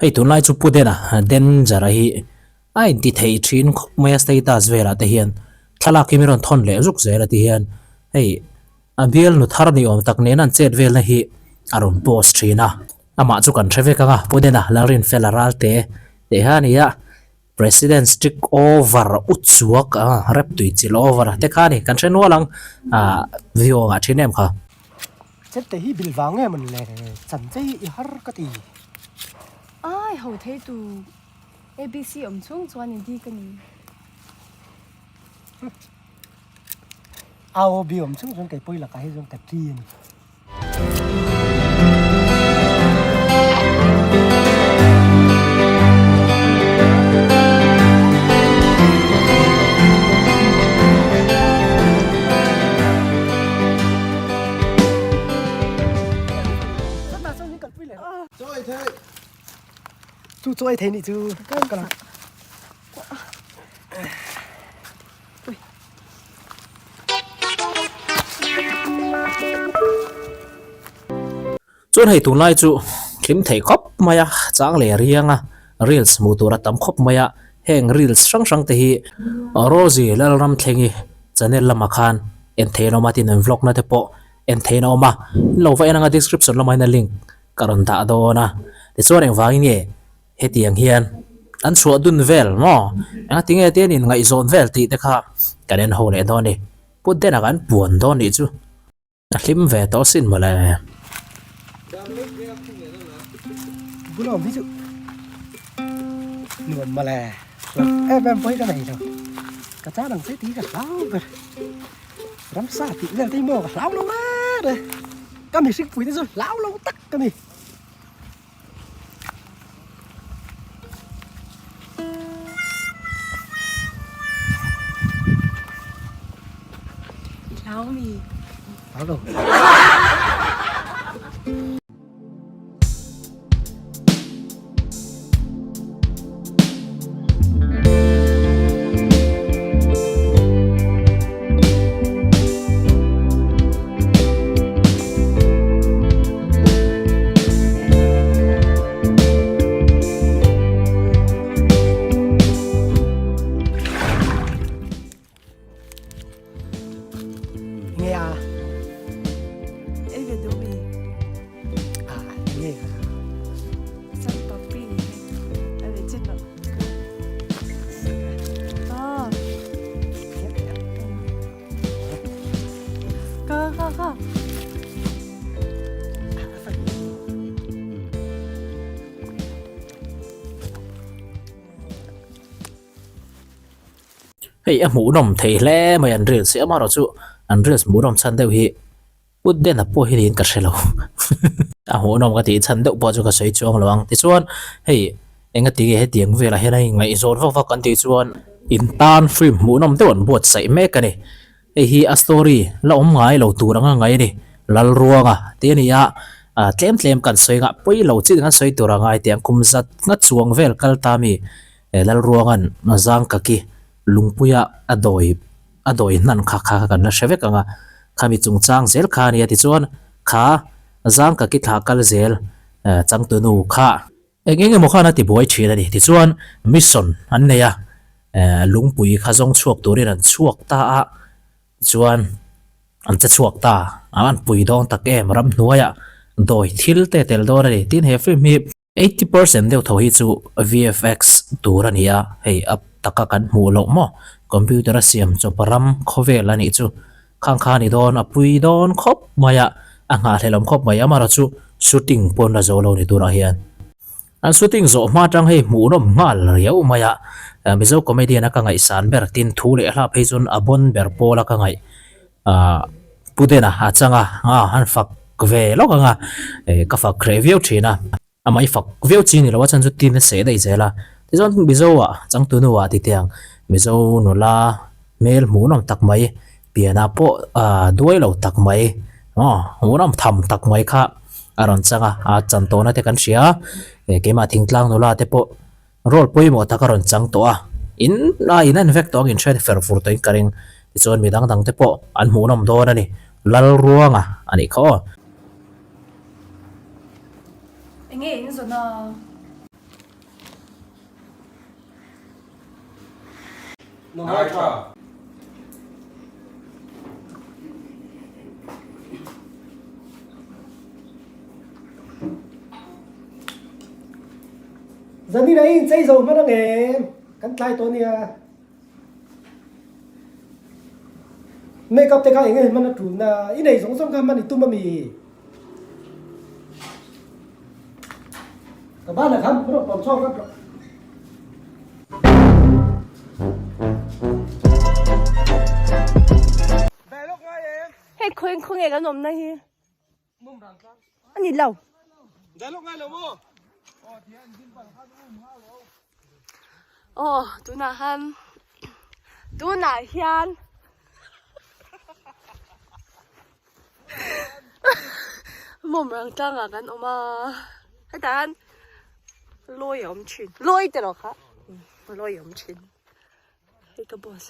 Hei tunlai chu Pu Dena, Danger-a hi a inti thei thin khawp mai a status velah te hian thlalak hi min rawn thawn leh zuk zel a ti hian hei a bial nu thar ni awm tak nena an chet velna hi a rawn post thin a. Amah chu kan hre vek ang a, Pu Dena, Lalrinfela Ralte tih kha a ni a. President strict over u chuak a rep tui chilh over te kha a ni kan hre nual ang ah view ang ah thin em kha. Chente hi bil vang nge mawn le chan chei i har ka ti. Ai ho thei tu ABC awm chhung chuan i D ka ni. A aw B awm chhung chuan kei pawi lakah hi chuan ka T a ni. Chu chu ei thei nih chu ka la. Chuan hei tunlai chu hlim thei khawp mai a, chang leh riang a, reels hmuh tur a tam khawp mai a, heng reels hrang hrang te hi Rosie Lalramthlengi channel lamah khan en theih an awm a tin an vlog na te pawh en theih an awm a, in lo va en anga description lamah hian a link ka rawn dah dawn a, tichuan engvangin nge Hetiang hian an chhuah dun vel maw? Engatinge te an inngaihzawn vel tih te kha kan en ho leh dawn a ni. Pu Dena kan puan dawn nih chu a hlim ve tawh asin mawle. Bulawm hi chu nuam mawle. Em em pawh hi ka nei lo. Ka chan ang che tih hi ka hlau ber. Ramsa tih vel te hi maw ka hlau lo reng reng. Ka mihring pui te chu hlau lo tak ka ni. Hlau mi. Hlau lo. Nge a? Ei ve duh mi. Ah, nge ka. Sam papi ni. Ei ve chin lo. Ah. Ka ka ka. Hei a hmuhnawm thei hle mai an reels hi amaherawh chu an reels hmuhnawm chhan deuh hi Pu Dena pawh hi niin ka hre lo a hmuhnawm ka tih chhan deuh pawh chu ka sawi chuang lo ang tichuan hei Engati nge hetiang velah hian a inngaihzawn vak vak kan tih chuan in tan film hmuhnawm deuh an buatsaih mek a ni. Hei hi a story la awm ngai lo tur anga ngai a ni. Lalruanga tih a ni a, tlem tlem kan sawi ngah pawi lo chin kan sawi tur a ngai tih ang kum zat nga chuang vel kal ta mi Lalruanga'n Zangkaki lungpuia a dawi a dawi hnan kha kha kan la hre vek ang a, khami chungchang zel kha a ni a tichuan kha Zangkaki thlah kal zel changtunu kha Eng eng emaw khan a ti buai thin a ni. Tichuan, mission an nei a, lungpui kha zawng chhuak turin an chhuak ta a, tichuan an che chhuak ta a, an pui dawn tak em, ramhnuaiah dawi thil te tel dawn a ni. Tin, he film hi 80% deuh tho hi chu VFX tur a ni a, hei a taka kan hmuh loh maw, computer a siam chawp ram khawvel a nih chu. Khang kha a ni dawn, a pui dawn khawp mai a, a nghahhlelawm khawp mai. Amaherawh chu shooting pawn la zo lo ni tunah hian. An shooting zawh hma atang hei hmuhnawm nghal riau mai a, Mizo comedian a ka ngaihsan ber tin thu leh hla phei chuan a bawn ber pawl a ka ngaih Pu Dena a chang a, an fak ve lawk ang a, ka fak hreh viau thin a. Amah i fak viau chi ni lo a chhan chu tin a seh daih zel a. Tichuan Mizo ah changtunu ah ti teh ang Mizo nula hmel hmuhnawm tak mai pianah pawh ah duai lo tak mai aw hmuhnawm tham tak mai kha a rawn chang a, a chan tawhna te kan hria a, keimah thingtlang nula te pawh role pawimawh tak a rawn chang tawh a, in a in en vek tawh ang in hre fer fur tawhin ka ring. Tichuan mi dang dang te pawh an hmuhnawm dawn a ni. Lalruanga a nih kha aw. Enge in zawn a? Ngai tha. Zanin a inchei zo hman ang em? Kan tlai tawh nia. Makeup te kha eng nge hman a tulna? I nei zawng zawng kha hman i tum a mi? Ka ban a kham rawh pawm chhuak rawh. Hei khawi khaw nge kan awmna hi? A ni lo. Aw tunah han tunah hian Mawmrang tlangah kan awm a hetah hian lawi a awm thin lawi te rawh kha lawi a awm thin hei ka boss.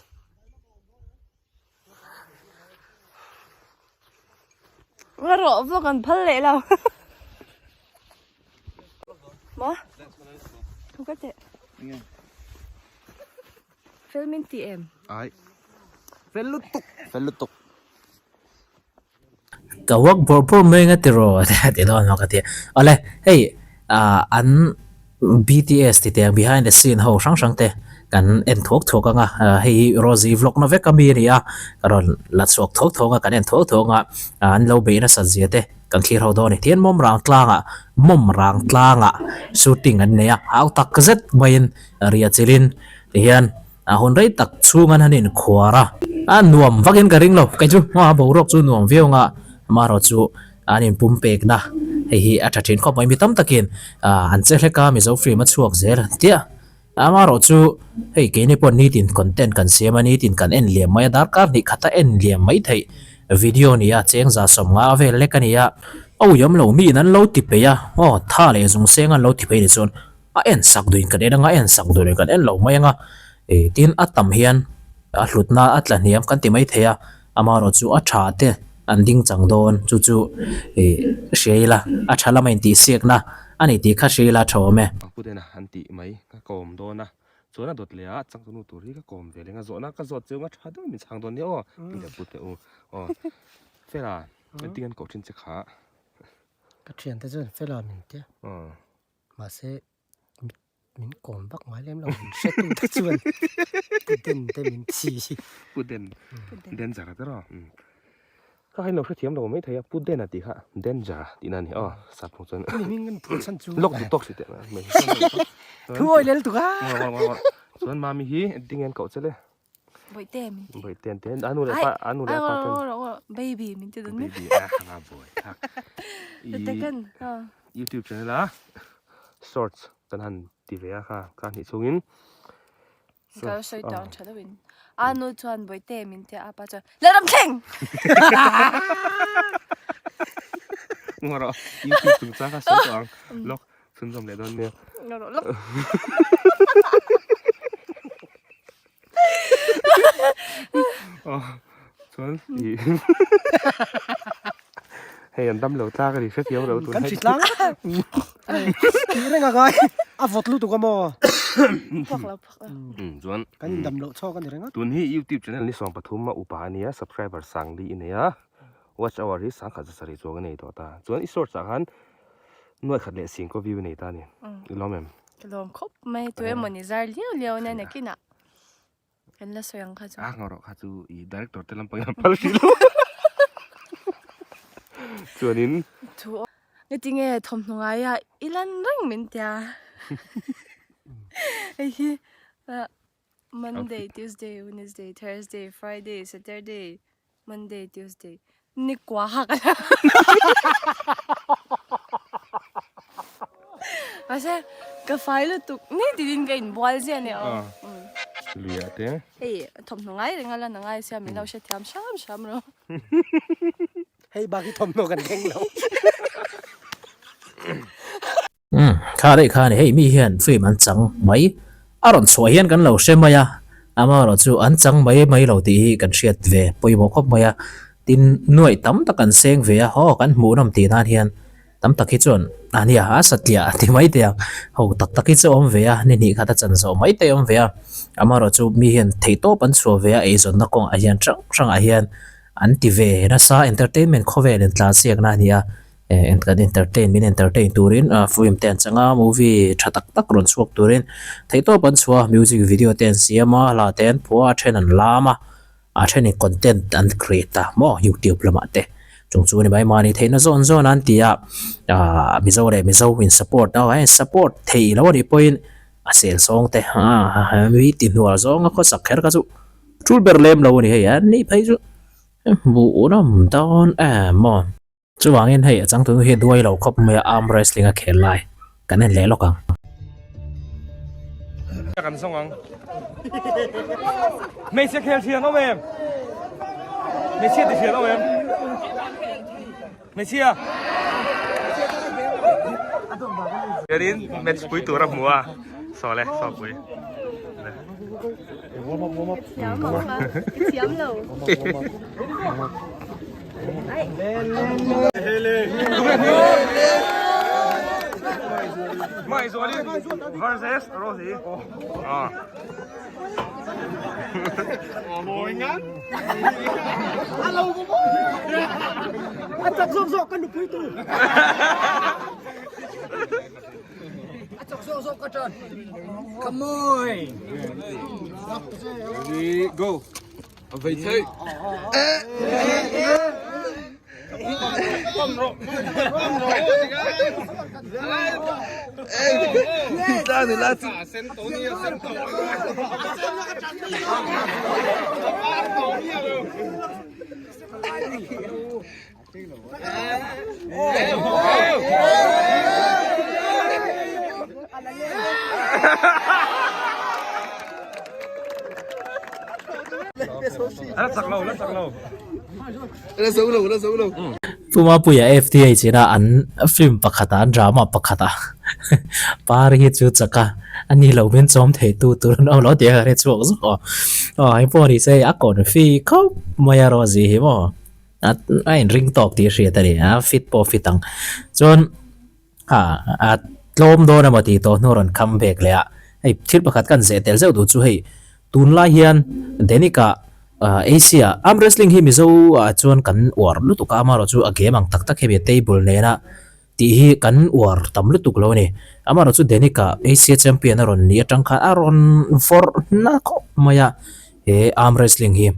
Nga rawh vlog an phal leh lo. Maw? Thu ka teh. Fel min ti em? Ai. Fel lutuk. Fel lutuk. Ka work bawrh bawrh mai anga tiraw ti dawn emaw ka ti a. Awle hei ah an BTS ti teng behind the scene ho hrang hrang te kan en thuak thuak anga hei hi Rosie vlog na vek ami a ni a ka rawn la chhuak thuak thuak a kan en thuak thuak anga an lo beih nasat zia te kan thlir ho dawn a ni. Tihian mawm rang tlangah mawm rang tlangah shooting an nei a hau tak zet maiin ria chilhin tihian A hun rei tak chhung an han inkhuar a, a nuam vakin ka ring lo. Kei chu hma boruak chu nuam viau anga amaherawh chu an inpum pekna hei hi a tha thin khawp mai. Mi tam takin an che hlek a, Mizo film a chhuak zel an tia. Amaherawh chu hei keini pawh nitin content kan siam a, nitin kan en liam mai a, darkar hnih khata en liam mai theih video a ni a, chengza 50 vel lek a ni a. A uiawm lo miin an lo ti peih a, aw tha leh zung seng an lo ti peih ni chuan A en sak duhin kan en anga, a en sak duh loin kan en lo mai anga, ih tin a tam hian a hlutna a tla hniam kan ti mai thei a, amaherawh chu a tha te an ding chang dawn chu chu ih hria ila a tha lama intihsiakna a ni tih kha hria ila a tha awm e. Ka pu tena an tih mai ka kawm dawn a, chuan a dawt leh a changtunu tur hi ka kawm ve leng a, zawhna ka zawt cheu a tha deuh min chhang dawn nia aw pi leh pu te u aw Fela engtin an koh thin che kha. Ka thiante chuan Fela min tia. Mahse min kawm vak ngai lem lo min hre tu te chuan pu den te min chhi hi. Pu den danger a tiraw ka hain lo hrethiam lo mai thei a pu den a tih kha danger a tihna a ni aw sap hmang chuan mi hming kan phur chhan chu lawk duh tawk si teh mai thu awi lel tuk a chuan mami hi engtin nge an koh che le Bawihte min ti. Bawihte an ti. A nu leh pa, a nu leh a pa ten. Baby min ti dawn. Baby a hanga boy. Takan. YouTube channel a shorts kan han ti ve a kha ka hnih chungin. Ka sawi tawng tha deuhin. A nu chuan bawihte min ti a, a pa chuan Let ram thleng. Ngawrh YouTube chungchang ka sawi tawh ang. Lawk chhunzawm leh dawn nia. Ngawrh lawk. Chuan i hei an dam lo tlak a ni hrethiam lo tun. Kan hri tlang tih reng a ngai a vawt lutuk a maw. Phak lo phak lo. Chuan kan in dam loh chhawk a ni reng a. Tun hi YouTube channel ni 13 a upa a nia subscriber sangli i nei a watch hour hi sangkhat za sarih chuang a nei tawh ta. Chuan i shorts ah khan Nuai khat leh sing kaw view i nei ta a ni. I lawm em? Ka lawm khawp mai. Tu emaw ni zar liau liau nia nakinah kan la sawi ang kha chu. A ngaw rawh kha chu i director te lampang in an phal hrih lo. Chuanin. Thu ngetinge thawmhnaw ngaia i lan reng min tia. Hei hi Monday, Tuesday, Wednesday, Thursday, Friday, Saturday, Monday, Tuesday ni kua ha ka la Mahse ka fai lutuk ni tiin ka inbual ziah ania aw. Luia te. Hei thawmhnaw ngai reng a lan a ngai sia min lo hrethiam hram hram rawh. Hei bak hi thawmhnaw kan thleng lo. Umm, kha daih kha a ni, hei mi hian film an chang mai, a rawn chhuah hian kan lo hre mai a, amaherawh chu an chang mai mai lo tih hi kan hriat ve pawimawh khawp mai a, tin nuaih tam tak an seng ve a, aw kan hmuh nawm tih nan hian. Tam tak hi chuan a nia a satliah ti mai teh ang. Ho tak tak hi chu a awm ve a, ni hnih khat a chan zawh mai te a awm ve a. Amaherawhchu mi hian theihtawp an chhuah ve a, eizawnna kawngah hian hrang hrangah hian an ti ve nasa. Entertainment khawvel intlansiakna a ni a, eh kan entertain min entertain turin ah film te an chang a, movie tha tak tak rawn chhuak turin theihtawp an chhuah a, music video te an siam a, hla te an phuah a, a then an lam a. A thenin content an create a maw youtube lamah te chung chu ni mai mahni theihna zawn zawn an ti a ahh mizo leh mizo in support a in support thei lo anih pawhin a sel zawng te ah mi ti hnual zawnga khawsak kher kha chu tul ber lem lo a ni hei a ni phei chu hmuh nawm dawn em aw. Chuvangin hei a changtunu hi duai lo khawp mai a arm wrestling a khel lai kan en leh lawk ang. Kan zawng ang. Hmeichhe khel thian awm em? Hmeichhia ti thian awm em? Hmeichhia. Hianin match pui tur a hmu a. Saw le, saw pui. Thiam ang a, thiam lo. Versus Rosie. Ah. A chak zawk zawk ka nupui tu. A chak zawk zawk ka ṭan. Come on. Ready, go. A vei thei. La chak lo, la chak lo. La zo lo, la zo lo. Puma Puia FTA china an film pakhata an drama pakhata par hi chu chaka ani lo min chawm thei tu tur an awm lo tih a ka hre chhuak zawk aw. Aw hei pawh ni se a kawn fi khawp mai a Rosie hi maw. A a inring tawk tih a hriat a ni a, fit pawh fit ang. Chuan a a tlawm dawn emaw tih tawh hnu a rawn come back leh a, hei thil pakhat kan zeh tel zeuh duh chu hei tunlai hian Denic-ah Asia arm wrestling hi Mizo ah chuan kan uar lutuk a, amaherawhchu a game ang tak tak hemi table nena tih hi kan uar tam lutuk lo a ni. Amaherawhchu Denic-ah Asia champion a rawn nih atang khan a rawn vawrh na khawp mai a he arm wrestling hi.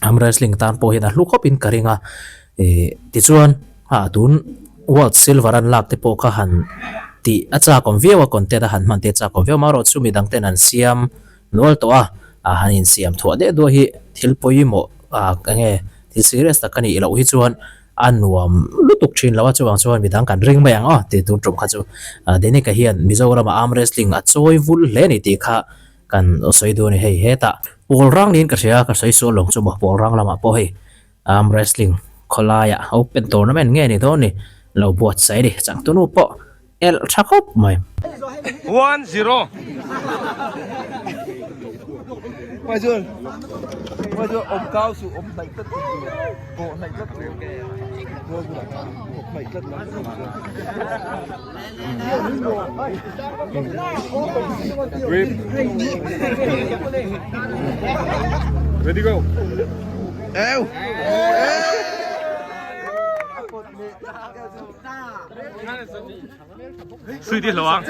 Arm wrestling tan pawh hian a hlu khawpin ka ring a, ih tichuan ah tun world silver an lak te pawh kha han tih a chak awm viau a, content a han hman te a chak awm viau amaherawh chu midang ten an siam nual tawh a, ah han insiam thuah deuh duah hi thil pawimawh ah eng nge thil serious tak a nih loh hi chuan a nuam lutuk thin lo a, chuvang chuan midang kan ring mai ang aw tih tur tum kha chu Denic-a hian Mizoram ah arm wrestling a chawi vul hle a ni tih kha Kan sawi duh a ni hei hetah pawl rang niin ka hria ka sawi sual lawng chu maw pawl rang lamah pawh hei arm wrestling khawlaiah open tournament nge ni dawn ni lo buatsaih a ni changtunu pawh elh tha khawp mai. 1-0. Ready go. Eu. Sui ti lo ang.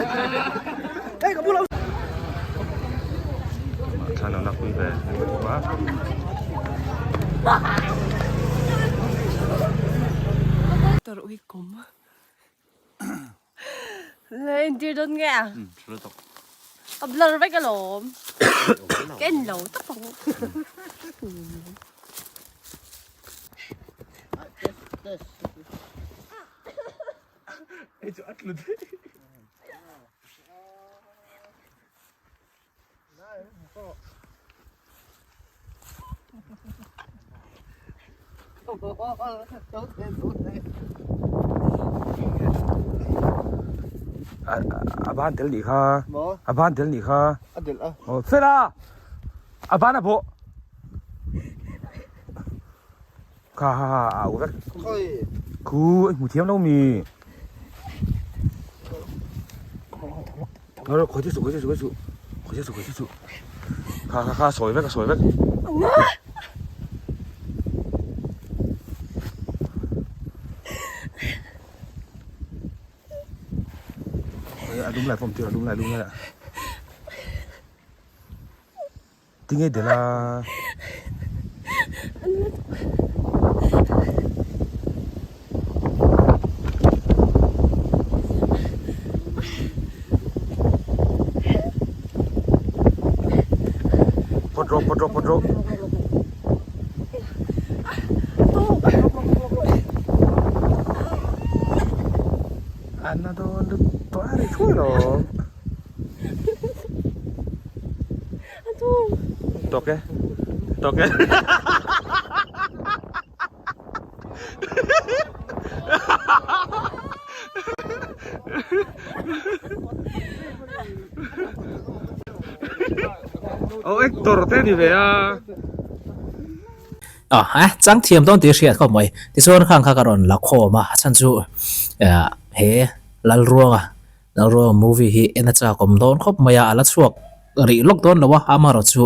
Thlan an pui ve. Tor ui kum. Le intir dawn nge a? A blur vek alawm. Ka en lo tak ang. A ban tel nih kha a ban tel nih kha a del a aw fel a a ban a bawh kha ha ha a u vek khu hmu thiam lo mi. Khawih suh, khawih suh, khawih suh. Khawih suh, khawih suh. Kha kha kha sawi vek a sawi vek. A lum lai pawm tir a lum lai lum lai. Tinge del a. Pawt rawh pawt rawh pawt rawh. An na dawn lutuk a ri thuai lawm. Tawk e tawk e. Aw actor te ni ve a. Aw a chang thiam dawn tih hriat khawp mai. Tichuan khang kha ka rawn la khawm a, a chhan chu he Lalruanga Lalruanga movie hi en a chak awm dawn khawp mai a, a la chhuak rih lawk dawn lo a, amaherawhchu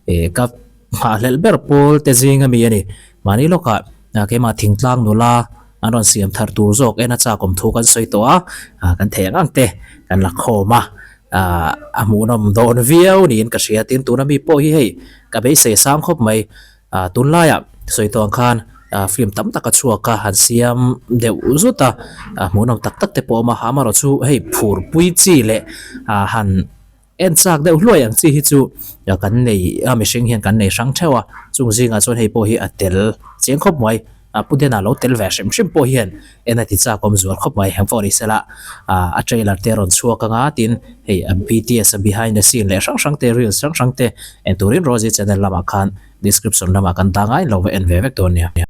ih ka nghahhlelh ber pawl te zing ami a ni. Mahni lawkah keimah thingtlang nula an rawn siam thar tur zawk en a chak awm thu kan sawi tawh a, kan theih ang ang te kan la khawm a, ah a hmuhnawm dawn viau niin ka hria. Tin, tuna mi pawh hi hei ka beisei sang khawp mai. Ah tunlaiah sawi tawh ang khan ah film tam tak a chhuak a, han siam deuh zut a, ah hmuhnawm tak tak te pawh a awm a, amaherawhchu hei phur pui chi leh ah han en chak deuh hluai ang chi hi chu kan nei a mihring hian kan nei hrang theuh a, chung zingah chuan hei pawh hi a tel chiang khawp mai. A pu Dena lo tel ve hrim hrim pawh hian en a ti chak awm zual khawp mai. Heng pawh ni sela a trailer te a rawn chhuak anga tin hei a BTS a behind the scene leh hrang hrang te reels hrang hrang te en turin Rosie channel lamah khan description lamah kan dah ngai lo va en ve vek dawn nia.